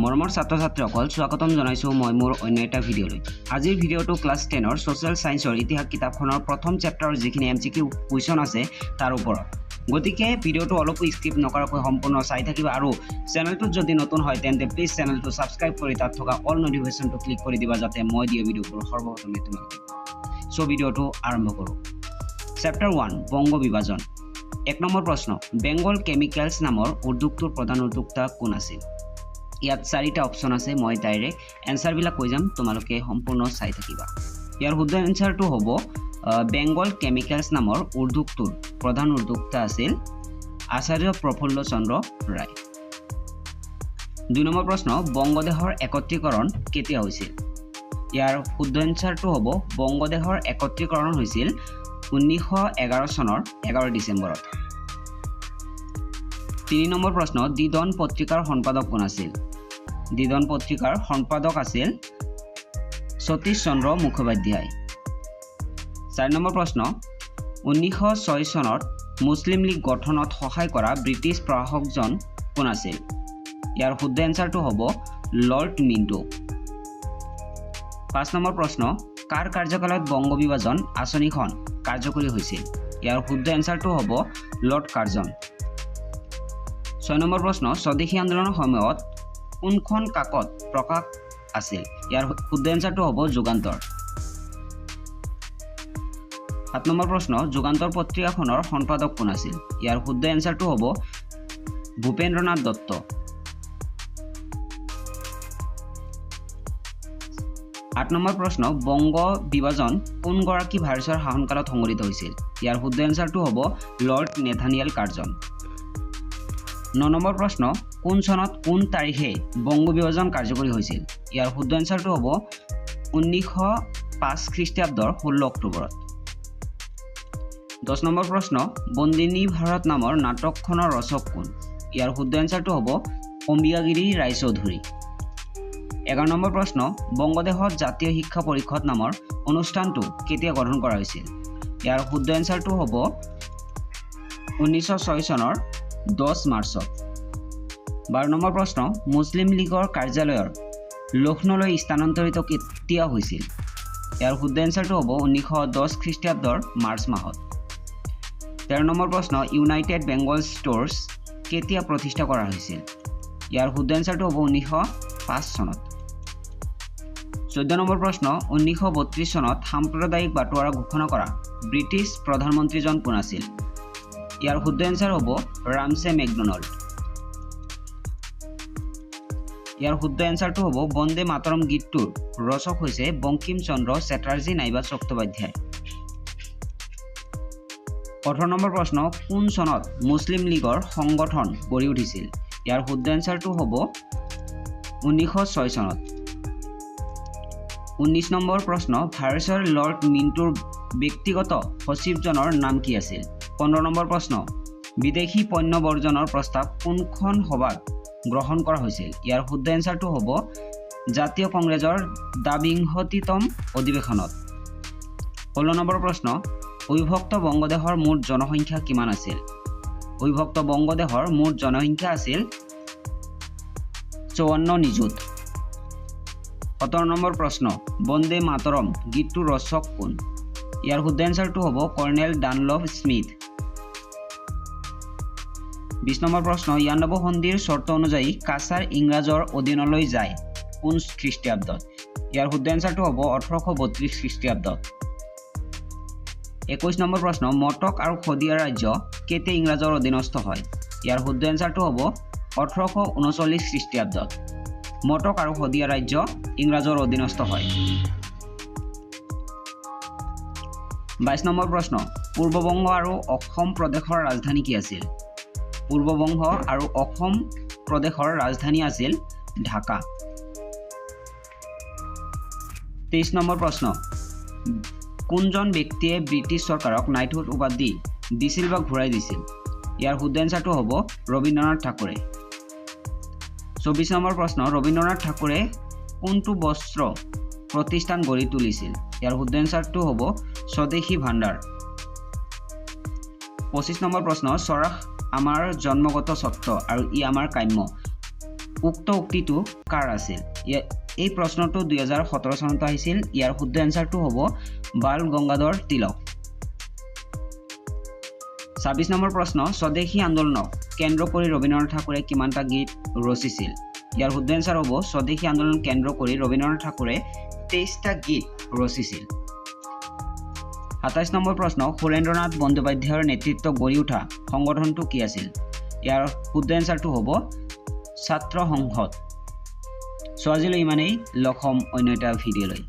মৰমৰ ছাত্ৰ ছাত্ৰীসকল, স্বাগতম জনাইছোঁ মই মোৰ অন্য এটা ভিডিঅ'লৈ। আজিৰ ভিডিঅ'টো ক্লাছ 10ৰ ছ'চিয়েল ছায়েন্সৰ ইতিহাস কিতাপখনৰ প্ৰথম চেপ্টাৰৰ যিখিনি এমচিকিউ কুৱেশ্যন আছে তাৰ ওপৰত। গতিকে ভিডিঅ'টো অলপো স্কিপ নকৰাকৈ সম্পূৰ্ণ চাই থাকিবা আৰু চেনেলটোত যদি নতুন হয়, তেন্তে প্লিজ চেনেলটো ছাবস্ক্ৰাইব কৰি তাত থকা অল নটিফিকেশ্যনটো ক্লিক কৰি দিবা, যাতে মই দিয়া ভিডিঅ'বোৰ সৰ্বপ্ৰথমে তোমালোকে। চ' ভিডিঅ'টো আৰম্ভ কৰোঁ। চেপ্টাৰ 1, বংগ বিভাজন। 1 নম্বৰ প্ৰশ্ন, বেংগল কেমিকেলছ নামৰ উদ্যোগটোৰ প্ৰধান উদ্যোক্তা কোন আছিল? ইয়াত চাৰিটা অপশ্যন আছে, মই ডাইৰেক্ট এনচাৰবিলাক কৈ যাম, তোমালোকে সম্পূৰ্ণ চাই থাকিবা। ইয়াৰ শুদ্ধ এনচাৰটো হ'ব বেংগল কেমিকেলছ নামৰ উদ্যোগটোৰ প্ৰধান উদ্যোক্তা আছিল আচাৰ্য প্ৰফুল্ল চন্দ্ৰ ৰায়। 2 নম্বৰ প্ৰশ্ন, বংগদেশৰ একত্ৰীকৰণ কেতিয়া হৈছিল? ইয়াৰ শুদ্ধ এনচাৰটো হ'ব বংগদেশৰ একত্ৰীকৰণ হৈছিল 1911 চনৰ 11 ডিচেম্বৰত। 3 নম্বৰ প্ৰশ্ন, দি ডন পত্ৰিকাৰ সম্পাদক কোন আছিল? দি ডন পত্ৰিকাৰ সম্পাদক আছিল সতীশ চন্দ্ৰ মুখোপাধ্যায়। 4 নম্বৰ প্ৰশ্ন, 1906 চনত মুছলিম লীগ গঠনত সহায় কৰা ব্ৰিটিছ প্ৰশাসকজন কোন আছিল? ইয়াৰ শুদ্ধ এনচাৰটো হ'ব লৰ্ড মিণ্টো। 5 নম্বৰ প্ৰশ্ন, কাৰ কাৰ্যকালত বংগ বিভাজন আঁচনিখন কাৰ্যকৰী হৈছিল? ইয়াৰ শুদ্ধ এনচাৰটো হ'ব লৰ্ড কাৰ্জন। 6 নম্বৰ প্ৰশ্ন, স্বদেশী আন্দোলনৰ সময়ত কোনখন কাকত প্ৰকাশ আছিল? ইয়াৰ শুদ্ধ এনচাৰটো হ'ব যুগান্তৰ। 7 নম্বৰ প্ৰশ্ন, যুগান্তৰ পত্ৰিকাখনৰ সম্পাদক কোন আছিল? ইয়াৰ শুদ্ধ এনচাৰটো হ'ব ভূপেন্দ্ৰনাথ দত্ত। 8 নম্বৰ প্ৰশ্ন, বংগ বিভাজন কোনগৰাকী ভাইচৰয়ৰ শাসনকালত সংঘটিত হৈছিল? ইয়াৰ শুদ্ধ এনচাৰটো হ'ব লৰ্ড নেথানিয়েল কাৰ্জন। 9 নম্বৰ প্ৰশ্ন, কোন চনত কোন তাৰিখে বংগ বিভাজন কাৰ্যকৰী হৈছিল? ইয়াৰ শুদ্ধ এনচাৰটো হ'ব 1905 খ্ৰীষ্টাব্দৰ 16 অক্টোবৰত। 10 নম্বৰ প্ৰশ্ন, বন্দিনী ভাৰত নামৰ নাটকখনৰ ৰচক কোন? ইয়াৰ শুদ্ধ এনচাৰটো হ'ব অম্বিকাগিৰি ৰায়চৌধুৰী। 11 নম্বৰ প্ৰশ্ন, বংগদেশত জাতীয় শিক্ষা পৰিষদ নামৰ অনুষ্ঠানটো কেতিয়া গঠন কৰা হৈছিল? ইয়াৰ শুদ্ধ এনচাৰটো হ'ব 1906 চনৰ 10 মাৰ্চত। 12 নম্বৰ প্ৰশ্ন, মুছলিম লীগৰ কাৰ্যালয়ৰ লক্ষ্ণৌলৈ স্থানান্তৰিত কেতিয়া হৈছিল? ইয়াৰ শুদ্ধ এনচাৰটো হ'ব 1910 খ্ৰীষ্টাব্দৰ মাৰ্চ মাহত। 13 নম্বৰ প্ৰশ্ন, ইউনাইটেড বেংগল ষ্ট'ৰ্ছ কেতিয়া প্ৰতিষ্ঠা কৰা হৈছিল? ইয়াৰ শুদ্ধ এনচাৰটো হ'ব 1905 চনত। 14 নম্বৰ প্ৰশ্ন, 1932 চনত সাম্প্ৰদায়িক বাটোৱাৰা ঘোষণা কৰা ব্ৰিটিছ প্ৰধানমন্ত্ৰীজন কোন আছিল? ইয়াৰ শুদ্ধ এনচাৰ হ'ব ৰামছে মেকডনাল্ড। ইয়াৰ শুদ্ধ এনচাৰটো হ'ব বন্দে মাতৰম গীতটোৰ ৰচক হৈছে বংকিম চন্দ্ৰ চেটাৰ্জী নাইবা চট্টোপাধ্যায়। 18 নম্বৰ প্ৰশ্ন, কোন চনত মুছলিম লীগৰ সংগঠন গঢ়ি উঠিছিল? ইয়াৰ শুদ্ধ এনচাৰটো হ'ব 1906 চনত। 19 নম্বৰ প্ৰশ্ন, ভাইচৰয় লৰ্ড মিণ্টোৰ ব্যক্তিগত সচিবজনৰ নাম কি আছিল? 15 নম্বৰ প্ৰশ্ন, বিদেশী পণ্য বৰ্জনৰ প্ৰস্তাৱ কোনখন সভাত গ্ৰহণ কৰা হৈছিল? ইয়াৰ শুদ্ধ এনচাৰটো হ'ব জাতীয় কংগ্ৰেছৰ দ্বাবিংশতিতম অধিৱেশনত। 16 নম্বৰ প্ৰশ্ন, অবিভক্ত বংগদেশৰ মুঠ জনসংখ্যা কিমান আছিল? অবিভক্ত বংগদেশৰ মুঠ জনসংখ্যা আছিল 54 নিযুত। 17 নম্বৰ প্ৰশ্ন, বন্দে মাতৰম গীতটোৰ ৰচক কোন? ইয়াৰ শুদ্ধ এনচাৰটো হ'ব কৰ্ণেল ডানলভ স্মিথ। 20 নম্বৰ প্ৰশ্ন, ইয়াণ্ডাবু সন্ধিৰ চৰ্ত অনুযায়ী কাছাৰ ইংৰাজৰ অধীনলৈ যায় কোন খ্ৰীষ্টাব্দত? ইয়াৰ শুদ্ধ এনচাৰটো হ'ব 1832 খ্ৰীষ্টাব্দত। 21 নম্বৰ প্ৰশ্ন, মটক আৰু শদিয়া ৰাজ্য কেতিয়া ইংৰাজৰ অধীনস্থ হয়? ইয়াৰ শুদ্ধ এনচাৰটো হ'ব 1839 খ্ৰীষ্টাব্দত। মটক আৰু শদিয়া ৰাজ্য ইংৰাজৰ অধীনস্থ হয়। 22 নম্বৰ প্ৰশ্ন, পূৰ্ববংগ আৰু অসম প্ৰদেশৰ ৰাজধানী কি আছিল? পূৰ্ববংগ আৰু অসম প্ৰদেশৰ ৰাজধানী আছিল ঢাকা। 23 নম্বৰ প্ৰশ্ন, কোনজন ব্যক্তিয়ে ব্ৰিটিছ চৰকাৰক নাইটহুড উপাধি দিছিল বা ঘূৰাই দিছিল? ইয়াৰ শুদ্ধ এনচাৰটো হ'ব ৰবীন্দ্ৰনাথ ঠাকুৰে। 24 নম্বৰ প্ৰশ্ন, ৰবীন্দ্ৰনাথ ঠাকুৰে কোনটো বস্ত্ৰ প্ৰতিষ্ঠান গঢ়ি তুলিছিল? ইয়াৰ শুদ্ধ এনচাৰটো হ'ব স্বদেশী ভাণ্ডাৰ। 25 নম্বৰ প্ৰশ্ন, স্বৰাজ আমাৰ জন্মগত স্বত্ব আৰু ই আমাৰ কাম্য। উক্ত উক্তিটো কাৰ আছিল? এই প্ৰশ্নটো 2017 চনত আহিছিল। ইয়াৰ শুদ্ধ এনচাৰটো হ'ব বাল গংগাধৰ তিলক। 26 নম্বৰ প্ৰশ্ন, স্বদেশী আন্দোলনক কেন্দ্ৰ কৰি ৰবীন্দ্ৰনাথ ঠাকুৰে কিমানটা গীত ৰচিছিল? ইয়াৰ শুদ্ধ এনচাৰ হ'ব স্বদেশী আন্দোলন কেন্দ্ৰ কৰি ৰবীন্দ্ৰনাথ ঠাকুৰে 23টা গীত ৰচিছিল। 27 নম্বৰ প্ৰশ্ন, সুৰেন্দ্ৰনাথ বন্দ্যোপাধ্যায়ৰ নেতৃত্ব গঢ়ি উঠা সংগঠনটো কি আছিল? ইয়াৰ শুদ্ধ এনচাৰটো হ'ব ছাত্ৰ সংসদ। চ' আজিলৈ ইমানেই, লগ হ'ম অন্য এটা ভিডিঅ'লৈ।